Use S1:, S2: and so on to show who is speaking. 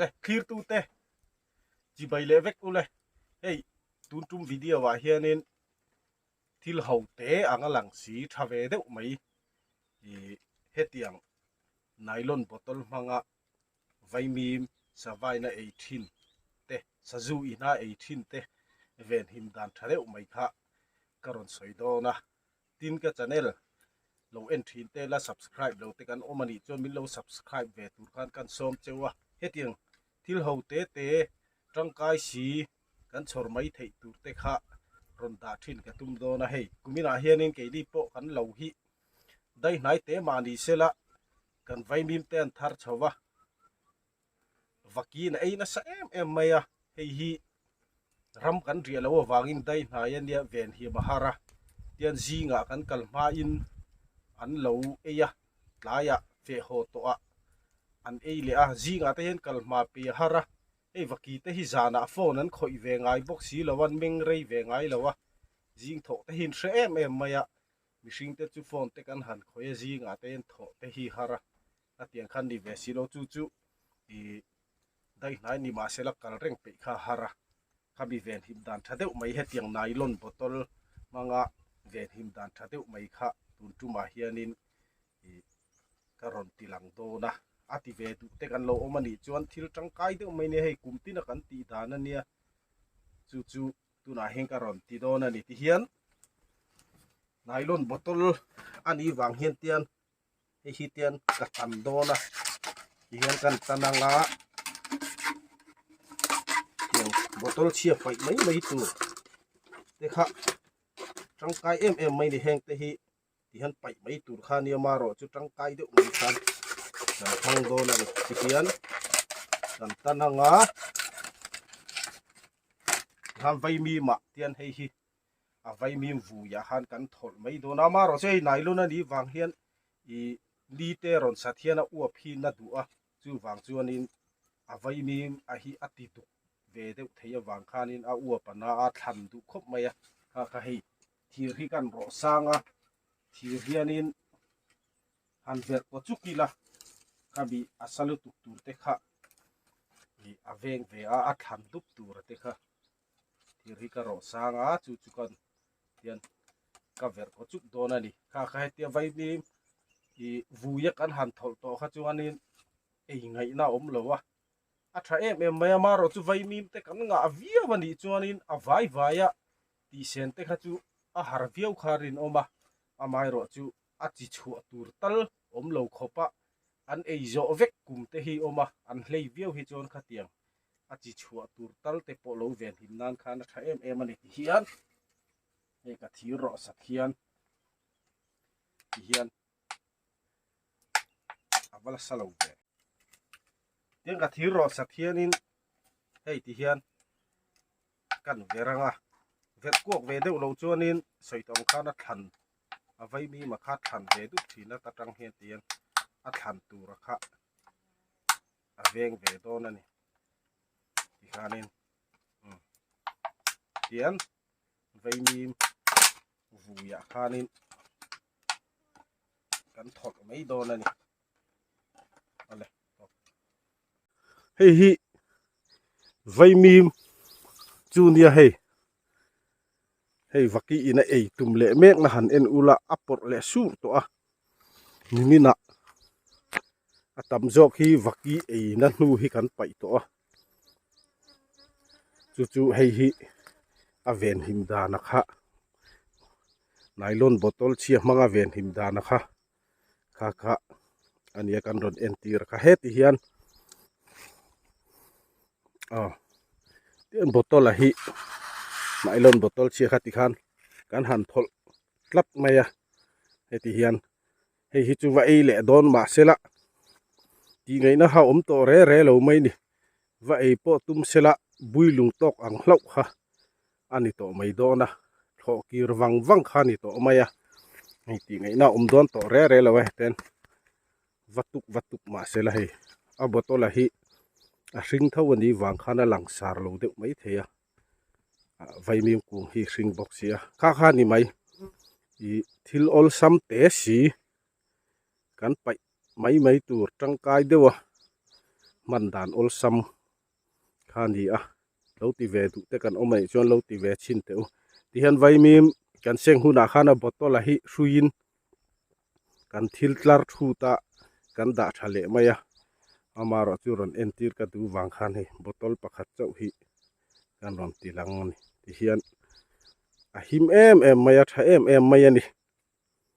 S1: Le thlirtute chibai leh vek ule hei tun tum video ah hianin thil ho te ang a lang si tha ve deuh mai ih hetiang nylon bottle hmanga vaimim savaina ei thin te sazu ina ei thin te venhim dan tha deuh mai kha ka rawn sawi dawn a. Tin ka channel lo en thin te la subscribe lo te kan awm a nih chuan min lo subscribe ve tur khan kan sawm cheu a, hetiang thil ho te te tangkai si kan chhawr mai theih tur te kha rawn dah thin ka tum dawn a, hei kuminah hianin keini pawh kan lo hi daihnai te mah ni sela kan vaimim te an thar chho va. Vakin a ei nasa em em mai a, hei hi ram kan riah loh avangin dai hnai a nia ven hiam a har a, tian zingah kan kal hmain an lo ei a, tlaiah feh haw tawh ah an ei leh a, zingah te hian kal hma pe a har a, hei vaki te hi zanah phone an khawih ve ngai bawk si lo a, an meng rei ve ngai lo a, zing thawh te hi an hre em em mai a, mihring te chu phone te kan han khawih a, zingah te hian thawh te hi har a. A tiang khan ni ve si lo chu chu ih daihnai ni mah sela kal reng peih kha a har a, khami venhim dan tha deuh mai hetiang nylon bottle hmanga venhim dan tha deuh mai kha tun tumah hianin ih ka rawn ti lang dawn a, a ti ve duh te kan lo awm a nih chuan thil tangkai deuh mai nia hei kum tina kan tih dan a nia chu chu tunah hian ka rawn ti dawn a ni tihian nylon bottle a nih vang hian tian. Hei hi tian ka tan dawn a tihian kan tan anga tiang bottle chhia paih mai mai tur te kha tangkai em em mai ni heng te hi tihian paih mai tur kha nia marawh chu tangkai deuh mai khan kan hmang dawn a ni tihian kan tan anga tikhan vaimim ah tian hei hi. a vaimim vuiah khan kan thawlh mai dawn a, amaherawhchu hei nylon a nih vang hian ih ni te rawn sat hian a uap hi na duh a, chuvang chuanin a vaimim a hi a ti duk ve deuh thei avang khanin a uap a na a thlan duh khawp mai a, kha kha hei thir hi kan rawh sang a, thir hianin han verh kaw chuk ila khami a sa lutuk tur te kha ih a veng ve a, a thlan dup tur a te kha. Thir hi ka rawh sang a chu chu kan hian ka verh kaw chuk dawn a ni kha kha hetia vaimim ih vui a kan han thawlh tawh kha chuanin ei ngaihna a awm lo a a tha em em mai a marawh chu vaimim te kan ngah viau a nih chuanin a vai vai a tihsen te kha chu a har viau kha a rinawm a amaherawh chu a chi chhuah tur tal awm lo khawp a an ei zawh vek kum te hi awm a an hlei viau hi chuan khatiang a chi chhuah tur tal te pawh lo ven him nan khan a tha em em a ni ti hian hei ka thir rawh sak hian ti hian a va la sa lo ve tin ka thir rawh sak hianin hei ti hian kan ver anga verh kuak ve deuh lo chuanin sawi tawng khan a thlan a vaimim a kha thlan ve dup thin a ta tang hian ti hian a thlan tur a kha a veng ve dawn a ni tikhanin um tian vaimim vuiah khanin kan thawlh mai dawn a ni awle hei hi vaimim chu nia hei hei vaki in a ei tum leh mek na han en ula a pawrh leh sur tawh a niminah a tam zawk hi vaki ei na hnu hi kan paih tawh a chu chu hei hi a venhim dan a kha nylon bottle chhia hmanga venhim dan a kha kha kha a nia kan rawn entir kha heti hian aw tian bottle a hi nylon bottle chhia kha tikhan kan han thawlh tlat mai a heti hian hei hi chu va ei leh dawn mahsela tih ngaihna kha awm tawh re re lo mai ni va ei pawh tum sela bui lung tawk ang hlauh kha a ni tawh mai dawn a thlawh kir vang vang kha a ni tawh mai a hei tih ngaihna a awm dawn tawh re re lo e ten va tuk va tuk mahsela hei a bottle a hi a hring tho a nih vang khan a langsar lo deuh mai thei a. Vaimim kung hi hring bawk si a kha kha ni mai ih thil awlsam te si kan paih mai mai tur tangkai deuh a. Hman dan awlsam kha a ni a, lo ti ve duh te kan awm a nih chuan lo ti ve chhin teh u. Tihian vaimim kan seng hunah khan a bottle a hi hruiin kan thil tlar thut a kan dah tha leh mai a, amaherawh chu rawn entir ka duh vang khan hei bottle pakhat chauh hi kan rawn ti lang a ni. Tihian a him em em mai a, tha em em mai a ni.